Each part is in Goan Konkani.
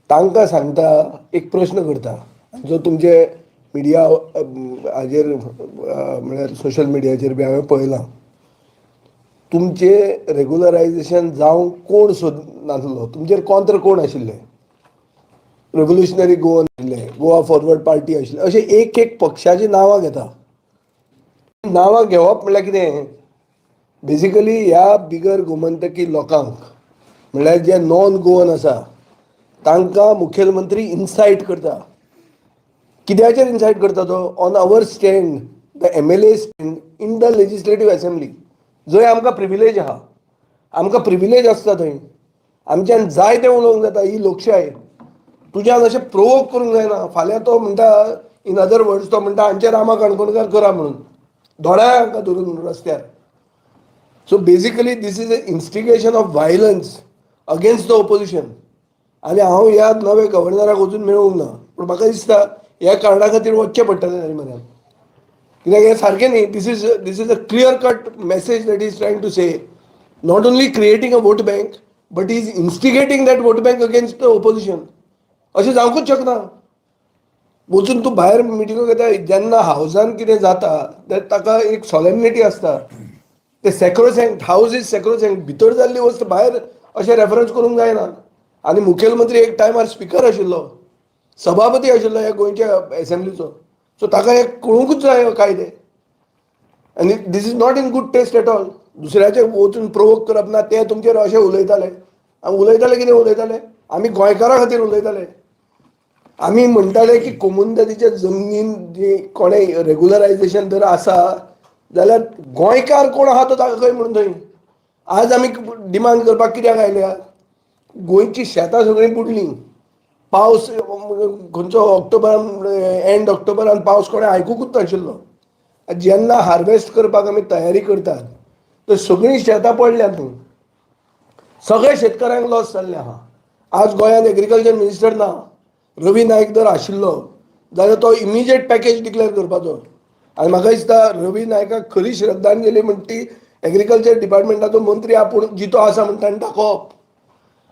तांकां सांगता, एक प्रश्न करता जो तुमचे मिडिया हाजेर, म्हळ्यार सोशल मिडियाचेर बी हांवें पळयलां. तुमचे रेगुलरायझेशन जावंक कोण सोद नासलो? तुमचेर कॉन्त्र कोण आशिल्ले? रेव्होल्युशनरी गोवन आशिल्ले, गोवा फॉरवर्ड पार्टी आशिल्ले, अशे एक एक पक्षाची नांवां घेता. नांवां घेवप म्हणल्यार कितें? बेजिकली ह्या बिगर गोमंतकी लोकांक, म्हणल्यार जे नॉन गोवन आसा, तांकां मुखेलमंत्री इन्सायट करता. कित्याचेर इन्सायट करता तो? On our stand, the MLA stand in the Legislative Assembly, जंय आमकां प्रिविलेज आहा. आमकां प्रिविलेज आसता थंय, आमच्यान जाय तें उलोवंक जाता. ही लोकशाय. तुज्यान अशें प्रोवोक करूंक जायना. फाल्यां तो म्हणटा, इन अदर वर्ड्स तो म्हणटा, हांचे रामा काणकोणकार करा म्हणून, दोळ्या हांकां धरून रस्त्यार. So basically this is a instigation of violence against the opposition. आनी हांव ह्या नव्या गव्हर्नराक वचून मेळूंक ना, पूण म्हाका दिसता ह्या कारणा खातीर वचचें पडटलें ताजे म्हऱ्यान, कित्याक हें सारकें न्ही. This is a clear cut message that he's trying to say, not only creating a vote bank, but he's instigating that vote bank against the opposition. अशें जावंकूच शकना. वचून तूं भायर मिटिंगो घेता. जेन्ना हावजान कितें जाता ते ताका एक सॉलेमनिटी आसता. ते सॅक्रोसँक्ट, हावज is सॅक्रोसँक्ट. भितर जाल्ली वस्त भायर अशें रेफरन्स करूंक जायना. आनी मुखेलमंत्री एक टायमार स्पिकर आशिल्लो, सभापती आशिल्लो ह्या गोंयच्या एसेंब्लीचो. सो ताका हें कळुंकूच जाय कायदे. आनी this is not in good taste at all. दुसऱ्याचे वचून प्रोवोक करप ना. ते तुमचेर अशें उलयताले. आनी उलयताले, कितें उलयताले? आमी गोंयकारां खातीर उलयताले. आमी म्हणटाले की कोमुनिदादीच्या जमनीन जी कोणें रेगुलरायझेशन जर आसा जाल्यार गोंयकार कोण आहा तो दाखय म्हणून थंय. आज आमी डिमांड करपाक कित्याक आयल्या? गोंयची शेतां सगळीं बुडलीं. पावस खंयचो ऑक्टोबरान, एंड ऑक्टोबरान पावस कोणें आयकुकूच नाशिल्लो. जेन्ना हार्वेस्ट करपाक आमी तयारी करतात तर सगळीं शेतां पडल्यात न्हू, सगळे शेतकऱ्यांक लॉस जाल्लें आहा. आज गोंयांत एग्रीकल्चर मिनिस्टर ना. रवी नायक जर आशिल्लो जाल्यार तो इमिजिएट पॅकेज डिक्लेअर करपाचो. आनी म्हाका दिसता रवी नायकाक खरी श्रद्धांजली म्हणटा ती एग्रीकल्चर डिपार्टमेंटाचो मंत्री आपूण जितो आसा म्हण ताणें दाखोवप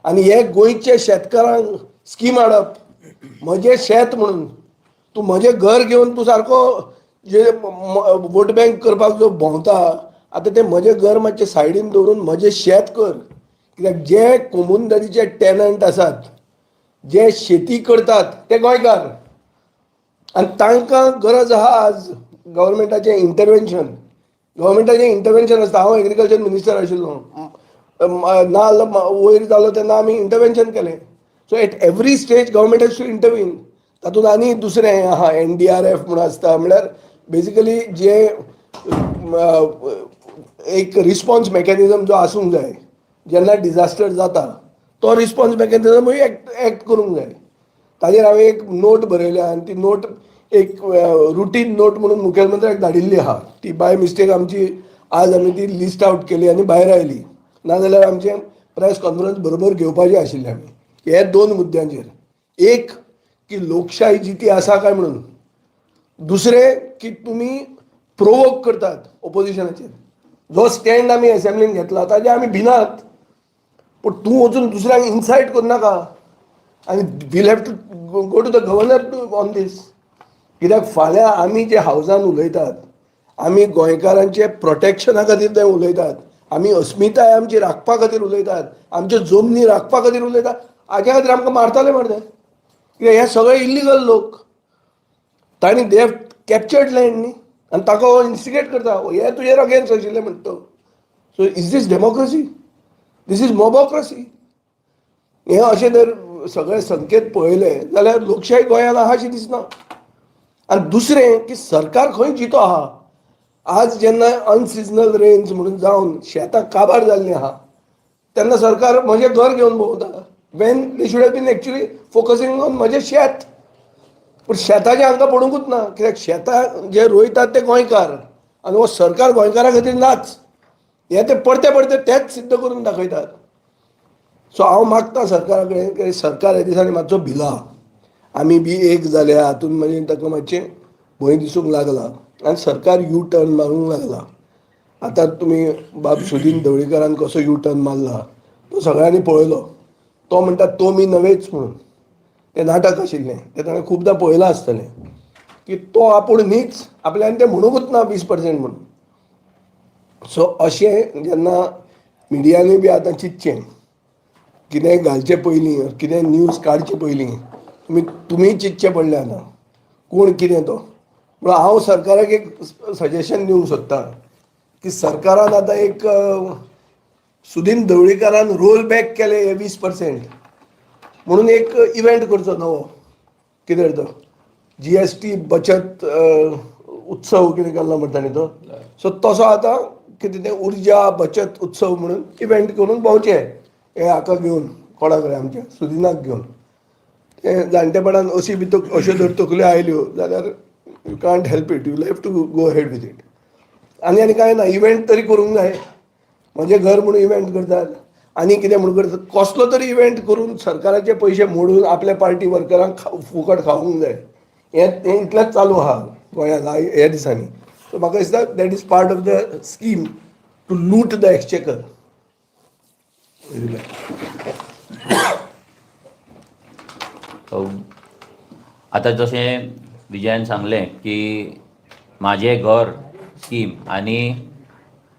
आनी हे गोंयचे शेतकारांक स्कीम हाडप, म्हजें शेत म्हणून. तूं म्हजें घर घेवन तूं सारको जे वोट बँक करपाक जो भोंवता, आतां तें म्हजें घर मातशें सायडीन दवरून म्हजें शेत कर. कित्याक जे कोमुनिदादीचे टेनंट आसात, जे शेती करतात, ते गोंयकार आनी तांकां गरज आहा आज गव्हर्मेंटाचें इंटरवेन्शन. गव्हर्मेंटाचें इंटरवेन्शन आसता. हांव एग्रीकल्चर मिनिस्टर आशिल्लो, नाल्ल वयर जालो तेन्ना आमी इंटरवेन्शन केलें. So at every stage government has to intervene. तातूंत आनी दुसरें आहा, एनडीआरएफ म्हणून आसता, म्हळ्यार बेजिकली जे एक रिस्पॉन्स मेकॅनिजम जो आसूंक जाय जेन्ना डिजास्टर जाता, तो रिस्पॉन्स मेकॅनिजमूय एक्ट करूंक जाय. ताजेर हांवें एक नोट बरयल्या आनी ती नोट एक रुटीन नोट म्हणून मुखेलमंत्र्याक धाडिल्ली आहा. ती बाय मिस्टेक आमची आज आमी ती लिस्ट आवट केली आनी भायर आयली. नाजाल्यार आमचें प्रेस कॉन्फरन्स बरोबर घेवपाची आशिल्ली आमी हे दोन मुद्द्यांचेर. एक की लोकशाही जिती आसा काय म्हणून, दुसरें की तुमी प्रोवोक करतात ओपोजिशनाचेर. जो स्टँड आमी एसेंब्लीन घेतला ताजे आमी भिनात, पूण तूं वचून दुसऱ्यांक इन्सायट करनाका. आनी we'll have to go to the governor on this, कित्याक फाल्यां आमी जे हावजान उलयतात, आमी गोंयकारांचे प्रोटेक्शना खातीर ते उलयतात, आमी अस्मिताय आमची राखपा खातीर उलयतात, आमच्यो जमनी राखपा खातीर उलयतात. हाज्या खातीर आमकां मारताले मरे. कित्याक हे सगळे इल्लिगल लोक, तांणी they have captured land न्ही. आनी ताका हो इन्स्टिगेट करता, हे तुजेर अगेन्स्ट आशिल्ले म्हणटा. So is this democracy? This is mobocracy. हे अशें जर सगळे संकेत पळयले जाल्यार लोकशाही गोंयांत आहा अशी दिसना. आनी दुसरें की सरकार खंय जितो आहा? आज जेन्ना अनसिजनल रेन्स म्हणून जावन शेतां काबार जाल्लीं आहा तेन्ना सरकार म्हजें घर घेवन भोंवता, when they should have been actually focusing on म्हजें शेत. पूण शेताचें हांकां पडुंकूच ना, कित्याक शेतां जे रोयतात ते गोंयकार आनी हो सरकार गोंयकारा खातीर नाच हे ते परते परते तेच सिद्ध करून दाखयतात. सो हांव मागता सरकारा कडेन की सरकार ह्या दिसांनी मातसो भिला. आमी बी एक जाल्या हातून मागीर ताका मातशें भंय दिसूंक लागला आनी सरकार यू टर्न मारूंक लागला. आतां तुमी बाब सुदीन ढवळीकारान कसो यू टर्न मारला तो सगळ्यांनी पळयलो. तो म्हणटा, तो मी नव्हेच म्हणून. तें नाटक आशिल्लें तें ताणें खुबदां पळयलां आसतलें की तो आपूण न्हीच, आपल्यान तें म्हणूंकच ना 20% म्हणून. सो अशें जेन्ना मिडियांनी बी आतां चिंतचें, कितेंय घालचें पयलीं, कितेंय न्यूज काडचे पयलीं तुमी चिंतचें पडलें आतां कोण कितें तो. पूण हांव सरकाराक एक सजेशन दिवंक सोदतां की सरकारान आतां एक सुदीन ढवळीकारान रोल बॅक केले हे 20% म्हणून एक इव्हेंट करचो नवो, कितें तो GST बचत उत्सव कितें केल्लो म्हणटा न्ही तो. सो तसो आतां कितें तें उर्जा बचत उत्सव म्हणून इव्हेंट करून भोंवचें हे हाका घेवन, कोणाक रे आमच्या सुदिनाक घेवन. तें जाणटेपणान अशी बी अश्यो जर तकल्यो आयल्यो जाल्यार you can't help it, you have to go ahead with it. आनी आनी कांय ना, इव्हेंट तरी करूंक जाय. म्हजें घर म्हणून इव्हेंट करतात आनी कितें म्हणून करतात, कसलो तरी इव्हेंट करून सरकाराचे पयशे मोडून आपल्या पार्टी वर्करांक फुकट खावंक जाय. हें इतलेंच चालू आहा गोंयांत ह्या दिसांनी. सो म्हाका दिसता that is part of the scheme to loot the exchequer. आतां जशें विजयान सांगलें की म्हाजें घर स्कीम आनी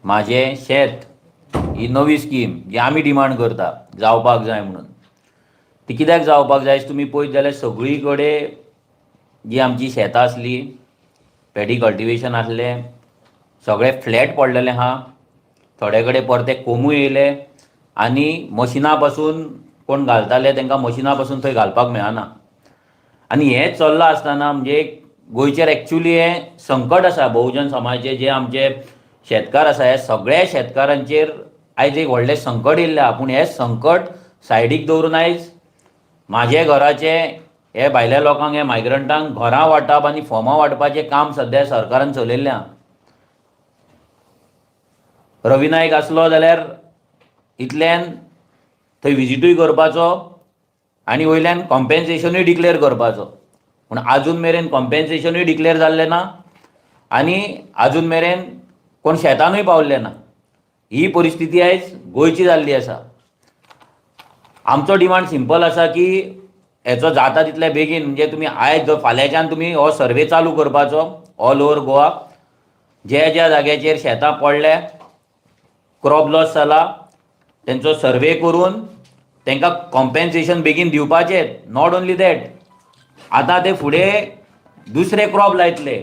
म्हाजें शेत ही नवी स्कीम जी आमी डिमांड करता जावपाक जाय म्हणून, ती कित्याक जावपाक जाय तुमी पळयत जाल्यार सगळी कडेन जी आमची शेतां आसली, पेडी कल्टिवेशन आसलें, सगळें फ्लॅट पडलेलें आहा, थोडे कडेन परते कोमूय येयले आनी मशिना पासून कोण घालताले तांकां मशिना पासून थंय घालपाक मेळना. आनी हें चल्लां आसतना म्हणजे गोंयचेर एक्चुली हें संकट आसा. बहुजन समाजाचे जे आमचे शेतकार आसा, हे सगळ्या शेतकारांचेर आयज एक व्हडलें संकट येयल्लें आहा. पूण हें संकट सायडीक दवरून आयज म्हाजे घराचें हे भायल्या लोकांक, हे मायग्रंटांक घरां वांटप आनी फॉर्मां वांटपाचें काम सद्या सरकारान चलयल्लें आहा. रवी नायक आसलो जाल्यार इतल्यान थंय विजिटूय करपाचो आनी वयल्यान कॉम्पेन्सेशनूय डिक्लेर करपाचो, पूण आजून मेरेन कॉम्पेन्सेशनूय डिक्लेर जाल्लें ना आनी आजून मेरेन कोण शेतानूय पावल्ले ना. ही परिस्थिती आयज गोंयची जाल्ली आसा. आमचो डिमांड सिंपल आसा की हेचो जाता तितले बेगीन, म्हणजे तुमी आयज फाल्यांच्यान तुमी हो सर्वे चालू करपाचो ऑल ओवर गोवा, ज्या ज्या जाग्याचेर शेतां पडल्या, क्रॉप लॉस जाला, तेंचो सर्वे करून तांकां कॉम्पेन्सेशन बेगीन दिवपाचें. Not only that, आतां ते फुडें दुसरे क्रॉप लायतले,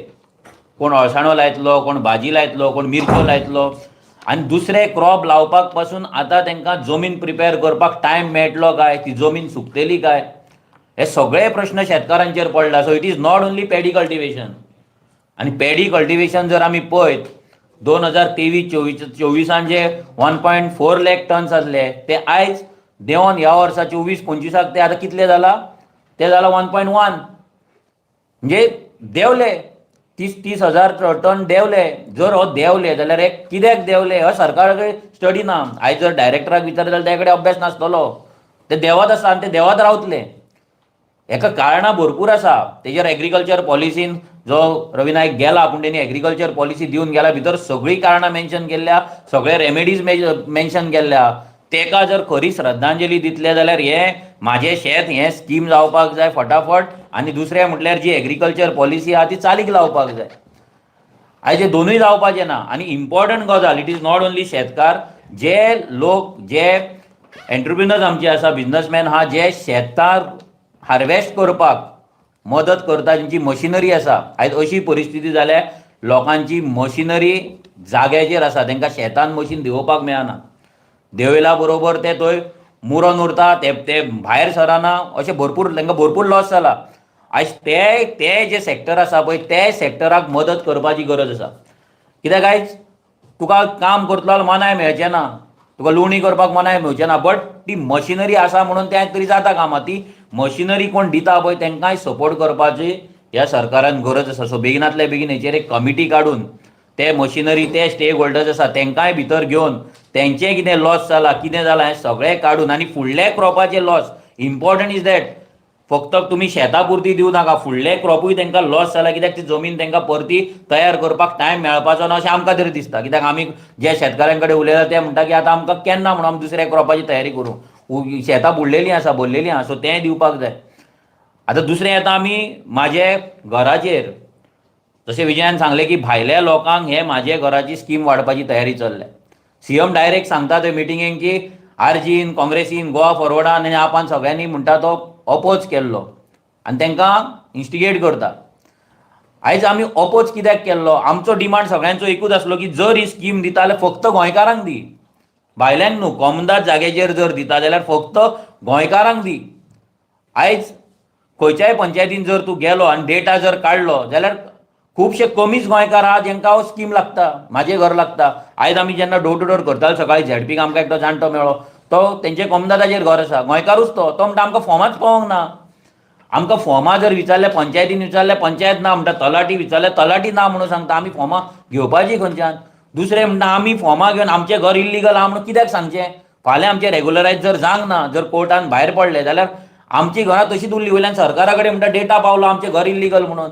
कोण अळसाणो लायतलो, कोण भाजी लायतलो, कोण मिरच्यो लायतलो, आनी दुसरे क्रॉप लावपाक पासून आतां तांकां जमीन प्रिपेर करपाक टायम मेळटलो काय, ती जमीन सुकतली काय, हे सगळे प्रश्न शेतकारांचेर पडला. So it is not only paddy cultivation. आनी पेडी कल्टिवेशन जर आमी पळयत 2023-24 जे 1.4 लॅक टन्स आसले ते आयज देंवन ह्या वर्सा 24-25 ते आतां कितले जाला, ते जाला 1.1, म्हणजे देंवले 30,000 टन देंवले. जर हो देंवले जाल्यार हे कित्याक देंवले हो सरकारा कडेन स्टडी ना. आयज जर डायरेक्टराक विचारले जाल्यार त्या कडेन अभ्यास नासतलो, ते देंवत आसा आनी ते देंवत रावतले. हेका कारणां भरपूर आसा. तेजेर एग्रीकल्चर पॉलिसीन जो रवी नायक गेला, पूण तेणी एग्रीकल्चर पॉलिसी दिवन गेला, भितर सगळीं कारणां मेन्शन केल्ल्या, सगळे रेमेडीज मेन्शन केल्ल्या. तेका जर खरी श्रद्धांजली दितले जाल्यार हें म्हाजें शेत हें स्कीम जावपाक जाय फटाफट. आनी दुसरें म्हटल्यार जी एग्रीकल्चर पॉलिसी आहा ती चालीक लावपाक जाय. आयज हे दोनूय जावपाचें ना. आनी इम्पॉर्टंट गजाल, it is not only शेतकार, जे लोक जे एंटरप्रिनर्स आमचे आसा, बिजनसमॅन आहा, जे शेतार हार्वेस्ट करपाक मदत करता, तेंची मशिनरी आसा. आयज अशी परिस्थिती जाल्या लोकांची मशिनरी जाग्याचेर आसा, तांकां शेतान मशीन देंवोवपाक मेळना, देंवयल्या बरोबर ते थंय मुरोन उरता, ते ते भायर सरना, अशें भरपूर तांकां भरपूर लॉस जाला. आयज ते ते जे सेक्टर आसा पळय ते सेक्टराक मदत करपाची गरज आसा. कित्याक आयज तुका काम करतलो जाल्यार मनाय मेळचें ना, तुका लुवणी करपाक मनाय मेळचें ना, बट ती मशिनरी आसा म्हणून तें तरी जाता कामां. ती मशिनरी कोण दिता पळय तांकांय सपोर्ट करपाची ह्या सरकारान गरज आसा. सो बेगिनांतल्या बेगीन हेचेर एक कमिटी काडून ते मशिनरी ते स्टेक होल्डर्स आसा तांकांय भितर घेवन तेंचें कितें लॉस जाला कितें जालां हें सगळें काडून आनी फुडल्या क्रॉपाचें लॉस इम्पॉर्टंट is that, फक्त तुमी शेतां पुरती दिवं नाका, फुडले क्रॉपूय तांकां लॉस जाला कित्याक ती जमीन तांकां परती तयार करपाक टायम मेळपाचो ना अशें आमकां तरी दिसता. कित्याक आमी जे शेतकाऱ्यां कडेन उलयता ते म्हणटा की आतां आमकां केन्ना म्हणून आमी दुसऱ्या क्रॉपाची तयारी करूं, शेतां बुडलेलीं आसा, भरलेलीं आसा, सो तेंय दिवपाक जाय. आतां दुसरें येता आमी म्हाजे घराचेर. जशें विजयान सांगलें की भायल्या लोकांक हे म्हाजे घराची स्कीम वाडपाची तयारी चल्ल्या. सीएम डायरेक्ट सांगता थंय मिटिंगेक की आरजीन, काँग्रेसीन, गोवा फॉरवर्डान आनी आपान सगळ्यांनी म्हणटा तो अपोज केल्लो आनी तांकां इन्स्टिगेट करता. आयज आमी अपोज कित्याक केल्लो? आमचो डिमांड सगळ्यांचो एकूच आसलो की जर ही स्कीम दिता जाल्यार फक्त गोंयकारांक दी, भायल्यांक न्हू. कोमुनिदाद जाग्याचेर जर दिता जाल्यार फक्त गोंयकारांक दी. आयज खंयच्याय पंचायतीन जर तूं गेलो आनी डेटा जर काडलो जाल्यार खुबशे कमीच गोंयकार आहा जेंकां हो स्कीम लागता, म्हाजें घर लागता. आयज आमी जेन्ना डोर टू डोर करताले सकाळी झेडपीक आमकां एकटो जाणटो मेळ्ळो, तो तेंचे कोमुनिदादाचेर घर आसा, गोंयकारूच तो. तो म्हणटा आमकां फॉर्माच पावोंक ना. आमकां फॉर्मां जर विचारल्या पंचायतीन विचारल्या पंचायत ना म्हणटा, तलाटी विचारल्या तलाटी ना म्हणून सांगता. आमी फॉर्मां घेवपाची खंयच्यान? दुसरें म्हणटा आमी फॉर्मां घेवन आमचें घर इल्लिगल आहा म्हणून कित्याक सांगचें? फाल्यां आमचें रेगुलरायज जर जावंक ना, जर कोर्टान भायर पडलें जाल्यार आमची घरां तशीच उरली, वयल्यान सरकारा कडेन म्हणटा डेटा पावलो आमचें घर इल्लिगल म्हणून.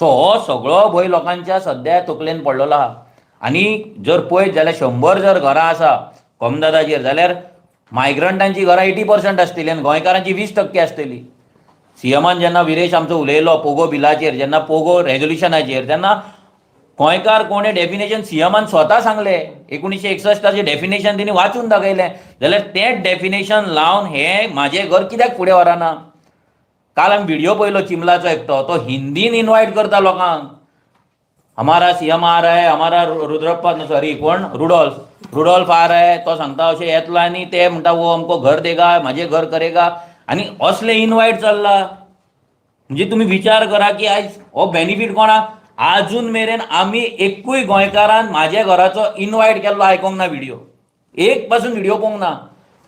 सो हो सगळो भंय लोकांच्या सद्या तकलेन पडलेलो आहा. आनी जर पळयत जाल्यार 100 जर घरां आसा कोमुनिदादाचेर जाल्यार मायग्रंटांची घरां 80% आसतली आनी गोंयकारांची 20% आसतली. सीएमान जेन्ना विरेश आमचो उलयलो पोगो बिलाचेर, जेन्ना पोगो रेजोल्युशनाचेर, तेन्ना गोंयकार कोण हें डेफिनेशन सीएमान स्वता सांगलें. 1961 डेफिनेशन तेणी वाचून दाखयलें. जाल्यार तें डेफिनेशन लावन हें म्हाजें घर कित्याक फुडें व्हरना? काल आमी व्हिडियो पळयलो चिमलाचो एकटो, तो हिंदीन इनवायट करता लोकांक. हमारा सीएम आ रहा है, हमारा रुद्रप्पा सॉरी कोण रुडोल्फ, रुडोल्फ आ रहा है. तो सांगता अशें येतलो आनी ते म्हणटा वो हमको घर देगा, म्हाजें घर करेगा. आनी असले इनवायट चल्ला. म्हणजे तुमी विचार करा की आयज हो बेनिफीट कोणाक? आजून मेरेन आमी एकूय गोंयकारान म्हाज्या घराचो इनवायट केल्लो आयकोंक ना व्हिडियो, एक पासून व्हिडियो पळोवंक ना.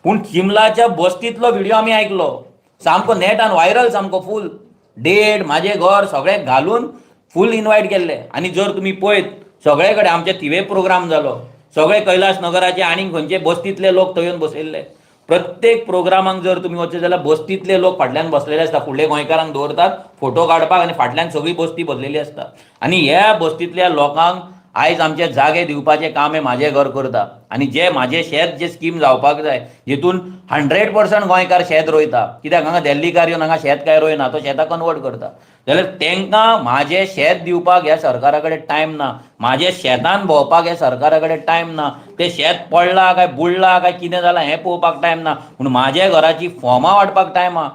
पूण चिमलाच्या बस्तींतलो व्हिडियो आमी आयकलो, सामको नेटान व्हायरल, सामको फूल डेट म्हाजें घर सगळें घालून फूल इनवायट केल्ले. आनी जर तुमी पळयत सगळे कडेन आमचे थिवे प्रोग्राम जालो, सगळे कैलास नगराचे आनी खंयचे बस्तींतले लोक थंय येवन बसयल्ले. प्रत्येक प्रोग्रामाक जर तुमी वचत जाल्यार बस्तींतले लोक फाटल्यान बसलेले आसता, फुडले गोंयकारांक दवरतात फोटो काडपाक आनी फाटल्यान सगळी बस्ती बसलेली आसता. आनी ह्या बस्तींतल्या लोकांक आयज आमचे जागे दिवपाचें काम हें म्हाजें घर करता. आनी जे म्हाजें शेत जे स्कीम जावपाक जाय जितून 100% गोंयकार शेत रोयता, कित्याक हांगा दिल्लीकार येवन हांगा शेत काय रोयना, तो शेतां कन्वर्ट करता, जाल्यार तांकां म्हाजें शेत दिवपाक ह्या सरकारा कडेन टायम ना. म्हाजें शेतान भोंवपाक ह्या सरकारा कडेन टायम ना. तें शेत पडलां काय बुडलां काय कितें जालां हें पळोवपाक टायम ना, पूण म्हाज्या घराची फॉर्मां वांटपाक टायम आहा.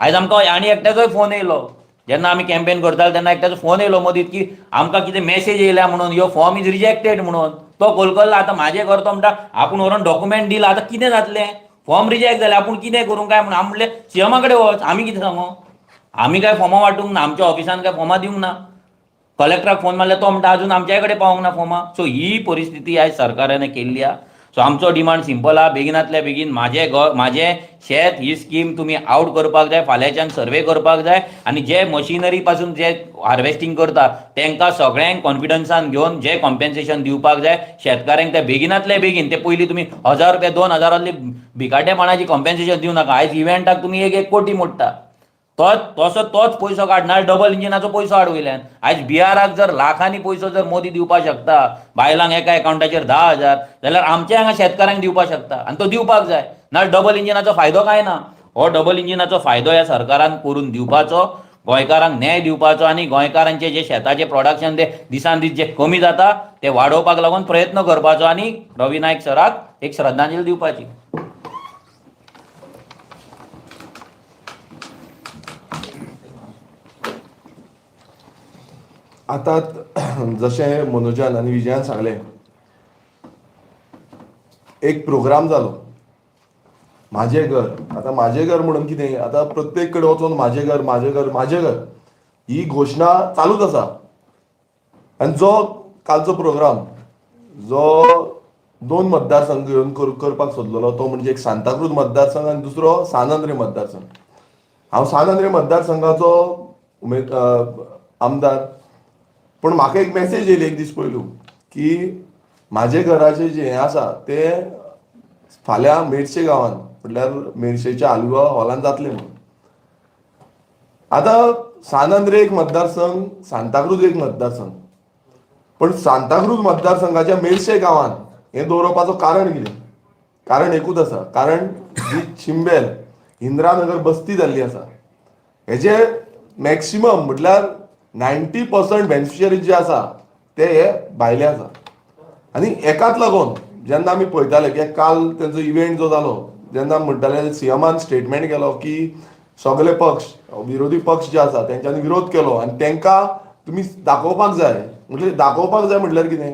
आयज आमकां आनी एकट्याचोय फोन येयलो, जेन्ना आमी कॅम्पेन करताले तेन्ना एकट्याचो फोन येयलो मदींत की आमकां कितें मॅसेज येयल्या म्हणून your form is rejected म्हणून. तो कलकल्ला आतां म्हाजें घर, तो म्हणटा आपूण व्हरोन डॉक्युमेंट दिला, आतां कितें जातलें, फॉर्म रिजेक्ट जालें, आपूण कितें करूं काय म्हणून. आमी म्हणलें सीएमा कडेन वच, आमी कितें सांगू, आमी काय फॉर्मां वांटूंक ना, आमच्या ऑफिसान काय फॉर्मां दिवंक ना. कलेक्टराक फोन मारल्यार तो म्हणटा अजून आमच्या कडेन पावोंक ना फॉर्मां. सो ही परिस्थिती आयज सरकारान केल्ली आहा. सो आमचो डिमांड सिंपल आहा, बेगिनातल्या बेगीन म्हाजें घर म्हाजें शेत ही स्कीम तुमी आवट करपाक जाय, फाल्यांच्यान सर्वे करपाक जाय आनी जे मशिनरी पासून जे हार्वेस्टींग करता तांकां सगळ्यांक कॉन्फिडन्सान घेवन जे कॉम्पेन्सेशन दिवपाक जाय शेतकाऱ्यांक ते बेगिनातले बेगीन. ते पयलीं तुमी 1000 रुपया 2000 भिकाटेपणाची कॉम्पेन्सेशन दिवं नाका. आयज इव्हेंटाक तुमी 1-1 कोटी मोडटा, तो तसो तोच पयसो काडना, डबल इंजिनाचो पयसो हाड वयल्यान. आयज बिहाराक जर लाखांनी पयसो जर मोदी दिवपाक शकता बायलांक एका एकावंटाचेर 10,000, जाल्यार आमच्या हांगा शेतकाऱ्यांक दिवपाक शकता आनी तो दिवपाक जाय. ना डबल इंजिनाचो फायदो काय ना. हो डबल इंजिनाचो फायदो ह्या सरकारान करून दिवपाचो, गोंयकारांक न्याय दिवपाचो आनी गोंयकारांचे जे शेताचे प्रोडक्शन ते दिसान दीस जे कमी जाता ते वाडोवपाक लागून प्रयत्न करपाचो आनी रवी नायक सराक एक श्रद्धांजली दिवपाची. आतां जशें मनोजान आनी विजयान सांगलें, एक प्रोग्राम जालो म्हाजें घर. आतां म्हाजें घर म्हणून कितें, आतां प्रत्येक कडेन वचोन म्हाजें घर म्हाजें घर म्हाजें घर ही घोशणा चालूच आसा. आनी जो कालचो प्रोग्राम जो 2 मतदारसंघ घेवन करपाक सोदलेलो तो म्हणजे एक सांताक्रूज मतदारसंघ आनी दुसरो सान आंद्रे मतदारसंघ. हांव सान आंद्रे मतदारसंघाचो उमेद आमदार, पूण म्हाका एक मॅसेज येयली एक दीस पयलू की म्हाजे घराचें जें हें आसा तें फाल्यां मेरशे गांवांत म्हटल्यार मेरशेच्या आलुवा हॉलान जातलें म्हणून. आतां सान आंद्रे एक मतदारसंघ, सांताक्रूज एक मतदारसंघ, पण सांताक्रूज मतदारसंघाच्या मेरशे गांवांत हें दवरपाचो कारण कितें? कारण एकूच आसा, कारण जी चिंबेल इंदिरानगर बस्ती जाल्ली आसा हेजे मॅक्सिमम म्हटल्यार 90% बेनिफिशरीज जे आसा ते हे भायले आसा. आनी एकाच लागून जेन्ना आमी पळयताले की काल तेंचो इव्हेंट जो जालो, जेन्ना म्हणटाले सीएमान स्टेटमेंट केलो की सगळे पक्ष, विरोधी पक्ष जे आसा तेंच्यांनी विरोध केलो आनी तेंकां तुमी दाखोवपाक जाय. म्हणजे दाखोवपाक जाय म्हटल्यार कितें,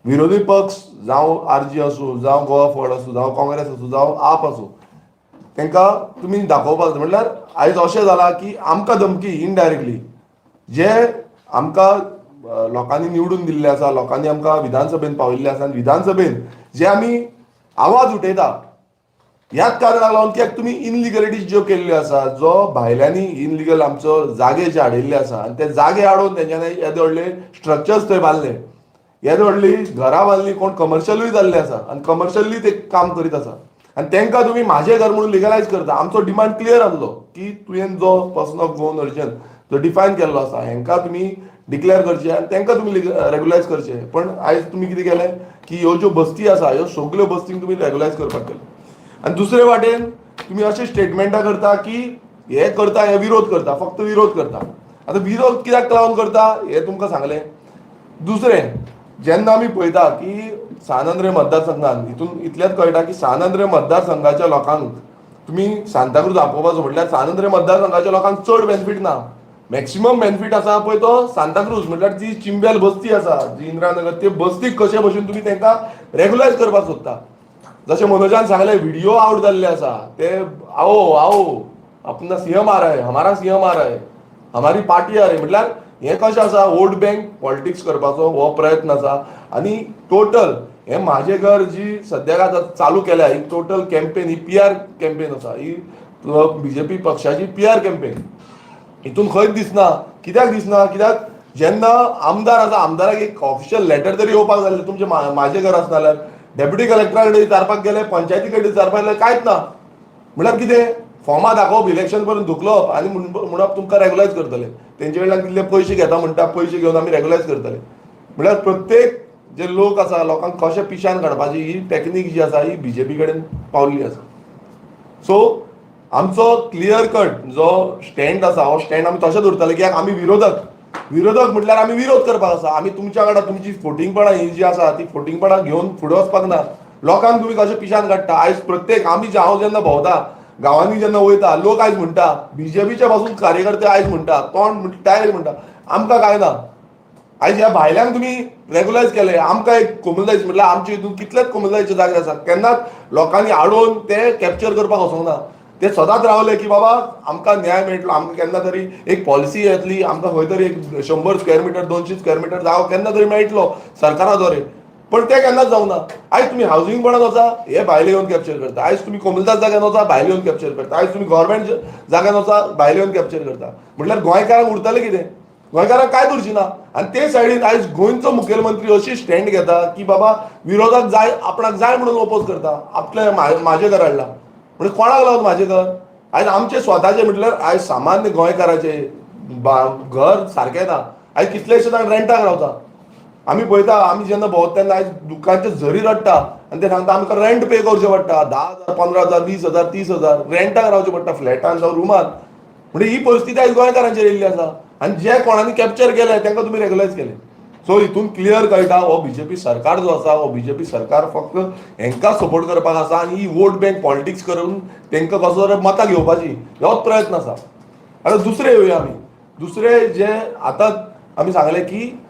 विरोधी पक्ष जावं आरजी आसूं, जावं गोवा फॉरवर्ड आसूं, जावं काँग्रेस आसूं, जावं आप आसूं, तेंकां तुमी दाखोवपाक जाय. म्हटल्यार आयज अशें जालां की आमकां धमकी इनडायरेक्टली, जे आमकां लोकांनी निवडून दिल्ले आसा, लोकांनी आमकां विधानसभेन पावयल्ले आसा आनी विधानसभेन जे आमी आवाज उठयता, ह्याच कारणाक लागून कित्याक तुमी इनलिगलिटीज ज्यो केल्ल्यो आसा, जो भायल्यांनी इनलिगल आमचो जागे जे हाडिल्ले आसा आनी ते जागे हाडून तेंच्यांनी येदे व्हडले स्ट्रक्चर्स थंय बांदले, येदे व्हडली घरां बांदली, कोण कमर्शियलूय जाल्ले आसा आनी कमर्शियली ते काम करीत आसा आनी तेंकां तुमी म्हाजें घर म्हणून लिगलायज करता. आमचो डिमांड क्लियर आसलो की तुवें जो पर्सन ऑफ गोवन ओरिजन जो डिफायन केल्लो आसा हेंकां तुमी डिक्लेअर करचे आनी तेंकां तुमी रेगुलायज करचे. पण आयज तुमी कितें केलें की ह्यो ज्यो बस्ती आसा ह्यो सगल्यो बस्तींक तुमी रेगुलायज करपाक केलें. आनी दुसरे वाटेन तुमी अशें स्टेटमेंटां करता की हे करता, हे विरोध करता, फक्त विरोध करता. आतां विरोध कित्याक लावन करता हें तुमकां सांगलें. दुसरें, जेन्ना आमी पळयता की सान आंद्रे मतदारसंघान, हितून इतलेंच कळटा की सान आंद्रे मतदारसंघाच्या लोकांक तुमी सांताक्रूज आपोवपाचो म्हटल्यार सान आंद्रे मतदारसंघाच्या लोकांक चड बेनिफीट ना. मॅक्सिमम बेनिफीट आसा पळय तो सांताक्रूज, म्हटल्यार जी चिंबेल बस्ती आसा, जी इंदिरानगर, ते बस्तीक कशे भशेन तुमी तांकां रेगुलायज करपाक सोदता. जशें मनोजान सांगलें, व्हिडिओ आवट जाल्ले आसा ते, आओ आओ अपना सीएम आ रहा है, हमारा सीएम आ रहा है, हमारी पार्टी आ रही. म्हटल्यार हें कशें आसा, वोट बँक पॉलिटिक्स करपाचो हो प्रयत्न आसा. आनी टोटल हें म्हाजें घर जी सद्याक आतां चालू केल्या ही टोटल कॅम्पेन, ही पीआर कॅम्पेन आसा, ही बीजेपी पक्षाची पीआर कॅम्पेन. हितून खंयच दिसना. कित्याक दिसना? कित्याक जेन्ना आमदार आसा, आमदाराक एक ऑफिशियल लेटर तरी येवपाक जाय आसलें तुमचें म्हाजें घर आसना जाल्यार डेप्युटी कलेक्टरा कडेन विचारपाक गेले, पंचायती कडेन विचारपाक गेले, कांयच ना. म्हळ्यार कितें, फॉर्मां दाखोवप, इलेक्शन पर्यंत धुकलप आनी म्हणप तुमकां रेगुलायज करतले. तेंचे कडल्यान कितले पयशे घेता म्हणटा, पयशे घेवन आमी रेगुलायज करतले. म्हळ्यार प्रत्येक जे लोक आसा, लोकांक कशें पिशान काडपाची ही टॅक्नीक जी आसा ही बीजेपी कडेन पावल्ली आसा. सो आमचो क्लियर कट जो स्टँड आसा हो स्टँड आमी तशें दवरतले, कित्याक आमी विरोधक, विरोधक म्हटल्यार आमी विरोध करपाक आसा. आमी तुमच्या वांगडा तुमची फोटिंगपणां ही जी आसा ती फोटिंगपणां घेवन फुडें वचपाक ना. लोकांक तुमी कशें पिशान काडटा. आयज प्रत्येक आमी हांव जेन्ना भोंवता गांवांनी, जेन्ना वयता, लोक आयज म्हणटा, बीजेपीच्या पासून कार्यकर्ते आयज म्हणटा, तोंड डायरेक्ट म्हणटा, आमकां कांय ना. आयज ह्या भायल्यांक तुमी रेगुलायज केले, आमकां एक कोमुनिदाद म्हटल्यार आमच्या हितून कितलेच कोमुनिदादीचे जागे आसा, केन्नाच लोकांनी आडोवन ते कॅप्चर करपाक वचोंक ना. ते सदांच रावले की बाबा आमकां न्याय मेळटलो, आमकां केन्ना तरी एक पॉलिसी येतली, आमकां खंय तरी एक 100 स्क्वेअर मिटर, 200 स्क्वेअर मिटर जागो केन्ना तरी मेळटलो सरकारा द्वारे, पण ते केन्नाच जावना. आयज तुमी हावसिंग बोर्डान वचा, हे भायले येवन कॅप्चर करता. आयज तुमी कोमुनिदाद जाग्यान वचा, भायले येवन कॅप्चर करता. आयज तुमी गव्हर्मेंट जाग्यान वचा, भायले येवन कॅप्चर करता. म्हटल्यार गोंयकारांक उरतलें कितें? गोंयकारांक कांय उरची ना. आनी ते सायडीन आयज गोंयचो मुखेलमंत्री अशी स्टँड घेता की बाबा विरोधाक जाय, आपणाक जाय म्हणून ओपोज करता. आपले म्हाजें घर हाडला म्हणजे कोणाक लागून म्हाजें घर? आयज आमचे स्वताचे म्हटल्यार आयज सामान्य गोंयकाराचे घर सारकें ना. आयज कितलेशे जाण रेंटाक रावता, आमी पळयता. आमी जेन्ना भोंवता तेन्ना आयज दुकानचे झरी रडटा आनी ते सांगता आमकां रेंट पे करचें पडटा, 10,000, 15,000, 20,000, 30,000 रेंटाक रावचें पडटा फ्लॅटान जावं रुमान. म्हणजे ही परिस्थिती आयज गोंयकारांचेर येयल्ली आसा. आनी जे कोणांनी कॅप्चर केले तांकां तुमी रेगुलायज केले. सो हितून क्लियर कळटा, हो बीजेपी सरकार जो आसा हो बीजेपी सरकार फक्त हेंकां सपोर्ट करपाक आसा आनी ही वोट बँक पॉलिटिक्स करून तेंकां कसो तरी मतां घेवपाची होच प्रयत्न आसा. आतां दुसरे येवया आमी, दुसरे जे आतां आमी सांगलें की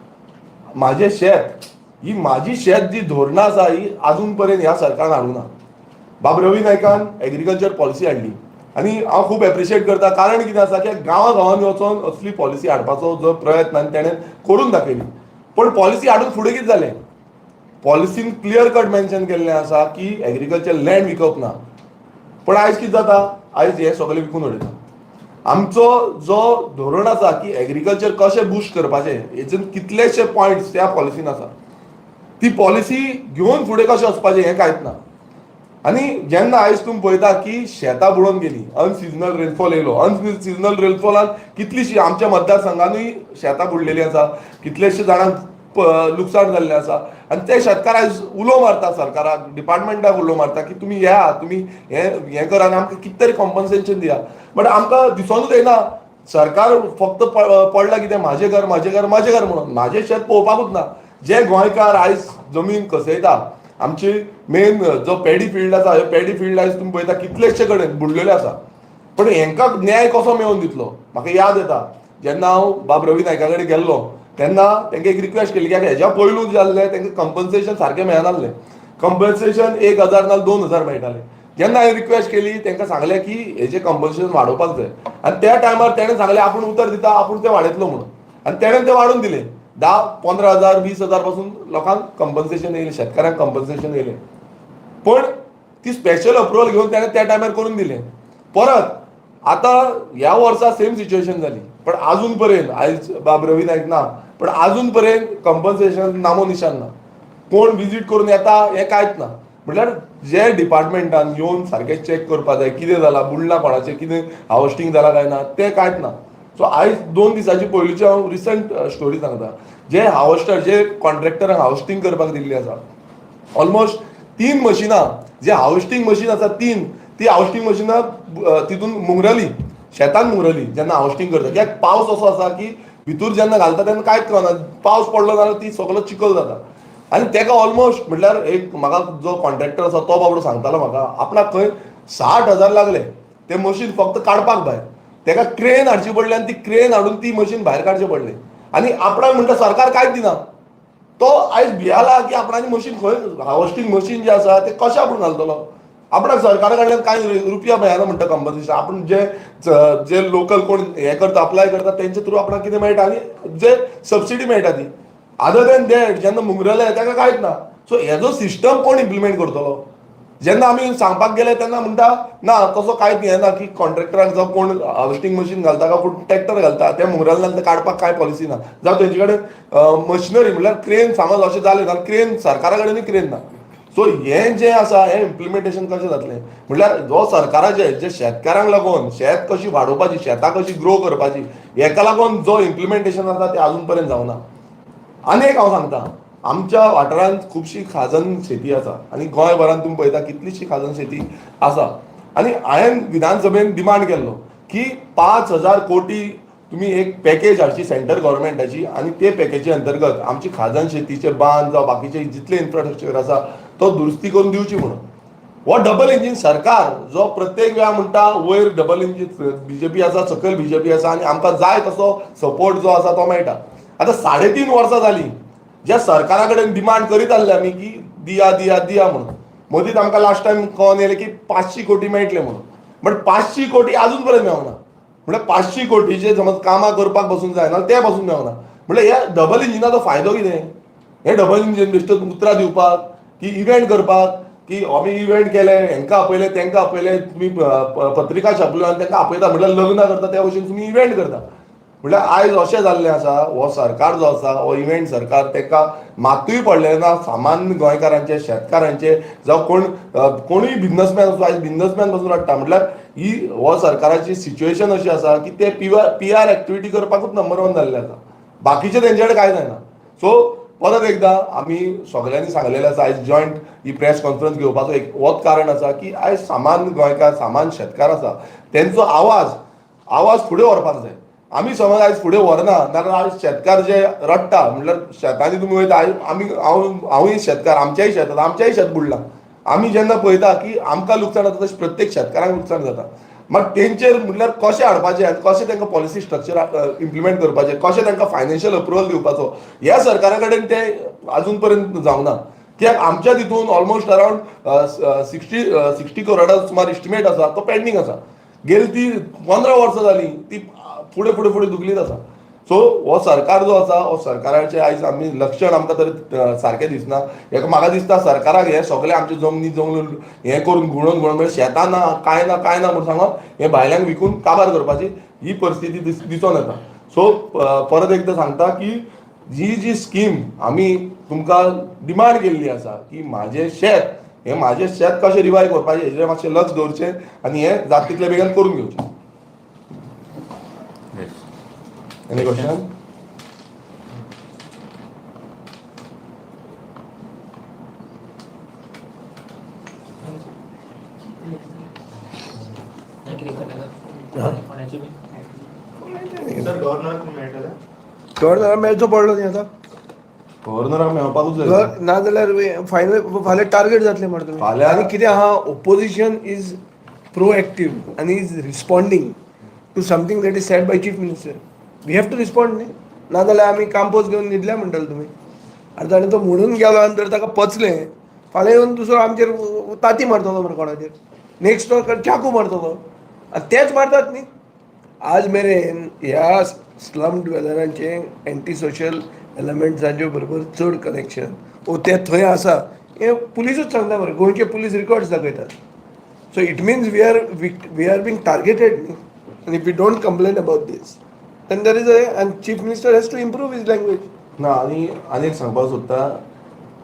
म्हाजें शेत, ही म्हाजी शेत जी धोरणां आसा ही आजून पर्यंत ह्या सरकारान हाडूंक ना. बाब रवी नायकान एग्रीकल्चर पॉलिसी हाडली आनी हांव खूब एप्रिशिएट करता. कारण कितें आसा की गांवा गांवांनी वचोन असली पॉलिसी हाडपाचो जो प्रयत्न आनी तेणें करून दाखयली. पण पॉलिसी हाडून फुडें कितें जालें? पॉलिसीन क्लियर कट मेन्शन केल्लें आसा की एग्रीकल्चर लँड विकप ना. पण आयज कितें जाता? आयज हे सगळे विकून उडयता. आमचो जो धोरण आसा की एग्रीकल्चर कशें बुस्ट करपाचें, हेतून कितलेशे पॉयंट्स त्या पॉलिसीन आसा. ती पॉलिसी घेवन फुडें कशें वचपाचें हें कांयच ना. आनी जेन्ना आयज तुमी पळयता की शेतां बुडोवन गेली, अनसिजनल रेनफॉल येयलो, अनसिजनल रेनफॉलान कितलीशी आमच्या मतदारसंघानूय शेतां बुडलेली आसा, कितलेशे जाणांक लुकसाण जाल्लें आसा आनी ते शेतकार आयज उलो मारता सरकाराक, डिपार्टमेंटाक उलो मारता की तुमी येया, तुमी हें हें करा आनी आमकां कितें तरी कॉम्पन्सेशन दिया. बट आमकां दिसोनूच येना. सरकार फक्त पडलां कितें, म्हाजें घर, म्हाजें घर, म्हाजें घर म्हणून, म्हाजें शेत पळोवपाकूच ना. जे गोंयकार आयज जमीन कसयता, आमची मेन जो पेडी फिल्ड आसा, हे पेडी फिल्ड आयज तुमी पळयता कितलेशे कडेन बुडलेले आसा. पण हेंकां न्याय कसो मेळोवन दितलो? म्हाका याद येता जेन्ना हांव बाब रवी नायका कडेन गेल्लो तेन्ना तेंका एक रिक्वेस्ट केली की हेज्या पयलू जाल्लें तेंकां कंपन्सेशन सारकें मेळनासलें. कंपन्सेशन 1000 ना 2000 मेळटालें. जेन्ना हांवें रिक्वेस्ट केली तेंकां सांगलें की हेजें कंपन्सेशन वाडोवपाक जाय आनी त्या टायमार तेणें सांगलें आपूण उतर दिता, आपूण तें वाडयतलो म्हणून, आनी तेणें तें वाडोवन दिलें. 10, 15 हजार, 20 हजार पासून लोकांक कंपन्सेशन येयलें, शेतकारांक कंपन्सेशन येयलें. पण ती स्पेशल अप्रुवल घेवन तेणें त्या टायमार करून दिलें. परत आतां ह्या वर्सा सेम सिच्युएशन जाली, पण आजून पर्यंत आयज बाब रवी नायक ना, पण आजून पर्यंत कंपन्सेशन नामो निशान ना. कोण विजीट करून येता हें कांयच ना. म्हटल्यार जे डिपार्टमेंटान येवन सारकें चॅक करपा जाय कितें जालां, बुडलां कोणाचें, कितें हार्वेस्टींग जालां काय ना, तें कांयच ना. सो आयज 2 दिसांची पयलींची हांव रिसंट स्टोरी सांगता. जे हार्वेस्टर, जे कॉन्ट्रॅक्टरांक हार्वेस्टींग करपाक दिल्ली आसा, ऑलमोस्ट 3 मशिनां, जे हार्वेस्टींग मशीन आसा 3, ती हार्वेस्टींग मशिनां तितून मुंगरली, शेतान मुंगरली जेन्ना हार्वेस्टींग करता. कित्याक पावस असो आसा की भितूर जेन्ना घालता तेन्ना कांयच कळना, पावस पडलो जाल्यार ती सगलो चिखल जाता. आनी तेका ऑलमोस्ट म्हटल्यार एक म्हाका जो कॉन्ट्रॅक्टर आसा तो बाबडो सांगतालो म्हाका, आपणाक खंय 60,000 लागले ते मशीन फक्त काडपाक भायर. तेका क्रेन हाडची पडली आनी ती क्रेन हाडून ती मशीन भायर काडचें पडलें. आनी आपणाक म्हणटा सरकार कांयच दिना. तो आयज भियाला की आपणाची मशीन खंय, हार्वेस्टींग मशीन जें आसा तें कशें आपूण घालतलो, आपणाक सरकारा कडल्यान कांय रुपया मेळना म्हणटा कंपन्सेशन. आपूण जे जे लोकल कोण हें करता, अप्लाय करता तेंचे थ्रू आपणाक कितें मेळटा आनी जे सबसिडी मेळटा ती. अदर दॅन that जेन्ना मुंगरले ताका कांयच ना. सो हेजो सिस्टम कोण इम्प्लिमेंट करतलो? जेन्ना आमी सांगपाक गेले तेन्ना म्हणटा ना तसो कांयच हें ना की कॉन्ट्रॅक्टराक जावं कोण हार्वेस्टींग मशीन घालता काय कोण ट्रॅक्टर घालता ते मुंगरले जाल्यार काडपाक कांय पॉलिसी ना. जावं तेंचे कडेन मशिनरी म्हळ्यार क्रेन समज अशें जालें जाल्यार क्रेन सरकारा कडेनूय क्रेन ना. सो हें जें आसा हें इम्प्लिमेंटेशन कशें जातलें? म्हटल्यार जो सरकाराचें जे शेतकारांक लागून शेत कशी वाडोवपाची, शेतां कशी ग्रो करपाची हेका लागून जो इम्प्लिमेंटेशन आसा तें आजून पर्यंत जावना. आनी एक हांव सांगता, आमच्या वाठारांत खुबशी खाजन शेती आसा आनी गोंयभरान तुमी पळयता कितलीशी खाजन शेती आसा. आनी हांवें विधानसभेन डिमांड केल्लो की 5,000 कोटी तुमी एक पॅकेज हाडची सेंट्रल गव्हर्मेंटाची आनी ते पॅकेजी अंतर्गत आमची खाजन शेतीचे बांद जावं बाकीचे जितले इन्फ्रास्ट्रक्चर आसा तो दुरुस्ती करून दिवची म्हणून. हो डबल इंजीन सरकार जो प्रत्येक वेळा म्हणटा वयर डबल इंजीन बीजेपी आसा, सकयल बीजेपी आसा आनी आमकां जाय तसो सपोर्ट जो आसा तो मेळटा. आतां 3.5 वर्सां जालीं ज्या सरकारा कडेन डिमांड करीत आसले आमी की दिया दिया दिया म्हणून. मदींच आमकां लास्ट टायम कळोन येयलें की 500 कोटी मेळटले म्हणून, बट 500 कोटी आजून पर्यंत मेळना. म्हळ्यार 500 कोटीचे समज कामां करपाक बसून जायना, ते बसून मेळना. म्हळ्यार ह्या डबल इंजिनाचो फायदो कितें? हे डबल इंजीन बेश्टें उतरां दिवपाक की इव्हेंट करपाक की आमी इव्हेंट केले, हेंकां आपयले, तेंकां आपयले, तुमी पत्रिका छापल्यो आनी तेंकां आपयता. म्हटल्यार लग्नां करता त्या भशेन तुमी इव्हेंट करता. म्हटल्यार आयज अशें जाल्लें आसा, हो सरकार जो आसा हो इव्हेंट सरकार, तेका मातूय पडलें ना सामान्य गोंयकारांचे, शेतकारांचे, जावं कोण कोणूय बिजनसमॅन आसूं, आयज बिजनसमॅन पासून रडटा. म्हटल्यार ही हो सरकाराची सिच्युएशन अशी आसा की ते पीआर एक्टिविटी करपाकूच नंबर 1 जाल्ले आसा, बाकीचे तेंचे कडेन कांय जायना. सो परत एकदां आमी सगल्यांनी सांगलेलें आसा, आयज जॉयंट ही प्रेस कॉन्फरन्स घेवपाचो एक होच कारण आसा की आयज सामान्य गोंयकार, सामान्य शेतकार आसा तेंचो आवाज फुडें व्हरपाक जाय. आमी समज आयज फुडें व्हरना नाजाल्यार आयज शेतकार जे रडटा, म्हटल्यार शेतांनी तुमी वयता, आयज आमी हांवूय शेतकार, आमचेंय शेत आसा, आमचेंय शेत बुडलां. आमी जेन्ना पळयता की आमकां लुकसाण जाता तशें प्रत्येक शेतकारांक लुकसाण जाता. मात तेंचेर म्हटल्यार कशें हाडपाचें आनी कशें तांकां पॉलिसी स्ट्रक्चर इम्प्लिमेंट करपाचें, कशें तांकां फायनान्शियल अप्रुवल दिवपाचो, ह्या सरकारा कडेन तें आजून पर्यंत जावना. कित्याक आमच्या तितून ऑलमोस्ट अरावंड 60 करोडा सुमार इस्टिमेट आसा तो पेंडींग आसा. गेली ती 15 वर्सां जालीं ती फुडें फुडें फुडें धुकलीत आसा. सो हो सरकार जो आसा हो सरकाराचें आयज आमी लक्षण आमकां तरी सारकें दिसना. हेका म्हाका दिसता सरकाराक हे सगळे आमचे जमनी जमलून हें करून घुणोवन घुणोवन म्हणजे शेतां ना कांय ना कांय ना म्हणून सांगून हे भायल्यांक विकून काबार करपाची ही परिस्थिती दिसोन येता. सो परत एकदां सांगता की जी जी स्कीम आमी तुमकां डिमांड केल्ली आसा की म्हाजें शेत हें म्हाजें शेत कशें रिवायव करपाचें हेजेर मातशें लक्ष दवरचें आनी हें जाता तितले बेगीन करून घेवचें. Any question? सर, गव्हर्नराक मेळटले? गव्हर्नराक मेळचो पडलो न्ही आतां. गव्हर्नराक मेळपाकूच जाय. ना जाल्यार फायनल फाल्यां टार्गेट जातलें मरे तुमी. आनी कितें आहा, ओपोजिशन is proactive आनी is responding to something that is said by chief minister. We have to respond न्ही, ना जाल्यार आमी काम्पोज घेवन न्हिदल्या म्हणटले तुमी. आनी ताणें तो म्हणून गेलो आनी जर ताका पचलें, फाल्यां येवन दुसरो आमचेर ताती मारतलो मरे, कोणाचेर नेक्स्ट तो चाकू मारतलो. आनी तेच मारतात न्ही. आज मेरेन ह्या स्लम ड्वेलरांचे एंटी सोशल एलिमेंट्सांचे बरोबर चड कनेक्शन ओ ते थंय आसा हें पुलिसूच सांगता मरे. गोंयचे पुलीस रिकॉर्ड्स दाखयतात. So it means we are being targeted न्ही. आनी if we don't complain about this, then there is a and chief minister has to improve his language. ना, आनी आनी एक सांगपाक सोदता.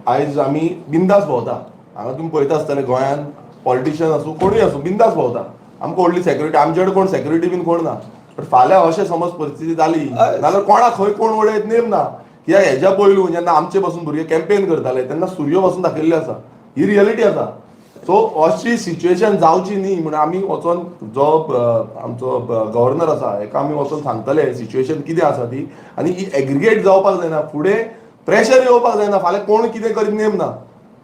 आयज आमी बिंदास भोंवता हांगा. तुमी पळयता आसतले, गोंयान पॉलिटिशियन आसूं, कोणूय आसूं, बिंदास भोंवता. आमकां व्हडली सेक्युरिटी, आमचे कडेन कोण सेक्युरिटी बीन कोण ना. पण फाल्यां अशें समज परिस्थिती जाली नाल्यार कोणाक खंय कोण उडयत नेम ना. कित्याक हेज्या पयलू जेन्ना आमचे पासून भुरगे कॅम्पेन करताले तेन्ना सुरयो पासून दाखयल्ल्यो आसा. ही रियलिटी आसा. सो अशी सिच्युएशन जावची न्ही म्हणून आमी वचोन जो आमचो गव्हर्नर आसा हेका आमी वचोन सांगतले सिच्युएशन कितें आसा ती. आनी ही एग्रिगेट जावपाक जायना, फुडें प्रेशर येवपाक जायना. फाल्यां कोण कितें करीत नेम ना.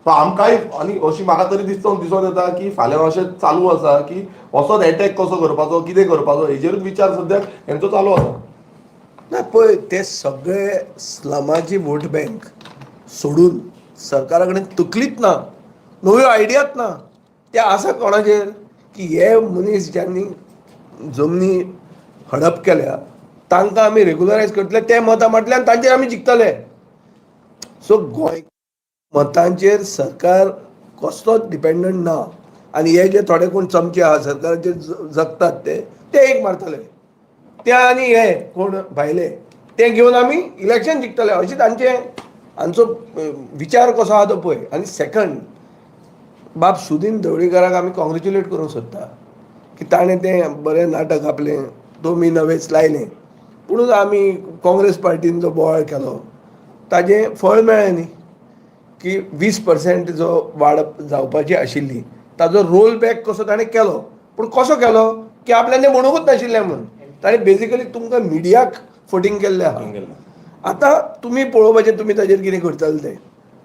सो आमकांय आनी अशी म्हाका तरी दिसता, दिसोन येता की फाल्यां अशें चालू आसा की असोच एटॅक कसो करपाचो, कितें करपाचो, हेजेरूच विचार सद्याक हेंचो चालू आसा. ना, पळय, ते सगळे स्लमाची वोट बँक सोडून सरकारा कडेन तकलीच ना, नव्यो आयडियाच ना. ते आसा कोणाचेर की हे मनीस ज्यांनी जमनी हडप केल्या तांकां आमी रेगुलरायज करतले, ते मतां मारतले आनी तांचेर आमी जिखतले. सो गोंय मतांचेर सरकार कसलोच डिपेंडंट ना. आनी हे जे थोडे कोण चमचे आहा सरकाराचेर जगतात, ते ते एक मारतले ते आनी हे कोण भायले ते घेवन आमी इलेक्शन जिखतले, अशें तांचे हांचो विचार कसो आहा तो पळय. आनी सेकंड, बाब सुदीन ढवळीकाराक आमी कॉंग्रेच्युलेट करूंक सोदता की ताणें तें बरें नाटक आपलें दोमी नवेच लायलें. पुणून आमी काँग्रेस पार्टीन जो बोवाळ केलो ताजें फळ मेळ्ळें न्ही, की 20% जो वाड जावपाची आशिल्ली ताजो रोल बॅक कसो ताणें केलो. पूण कसो केलो की आपल्यान तें म्हणूंकच नाशिल्लें म्हणून ताणें बेजिकली तुमकां मिडियाक फटींग केल्लें आहा. आतां तुमी पळोवपाचें तुमी ताजेर कितें करतले तें.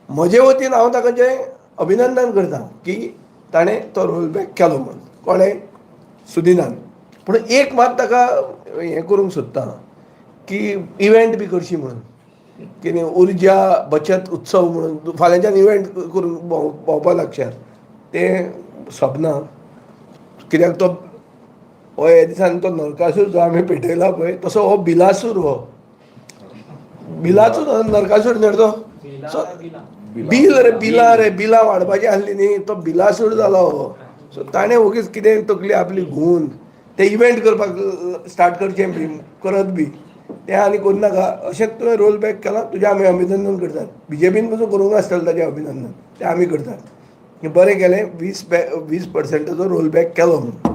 म्हजे वतीन हांव ताका जें अभिनंदन करता की ताणें तो रोल बॅक केलो म्हणून, कोणें, सुदिनान. पूण एक मात ताका हें करूंक सोदता की इव्हेंट बी करशी म्हणून, कितें उर्जा बचत उत्सव म्हणून फाल्यांच्यान इव्हेंट करून भोंवपाक लागशात, तें सोबना. कित्याक तो हो हे दिसांनी तो नरकासूर जो आमी पेटयला पळय, तसो हो बिलासूर. हो बिलाचो नरकासूर न्ही तो. सो बिल रे, बिलां रे, बिलां वाडपाची आसली न्ही, तो बिलासूर जालो हो. सो ताणें वगीच कितें तकली आपली घुंवून ते इव्हेंट करपाक स्टार्ट करचें बी करत बी तें आनी करूं नाका. अशेंच तुवें रोल बॅक केलां, तुजें आमी अभिनंदन करतात. बीजेपीन पसून करूंक नासतलें ताजें अभिनंदन, तें आमी करतात. बरें केलें 20 20%चो रोल बॅक केलो म्हणून.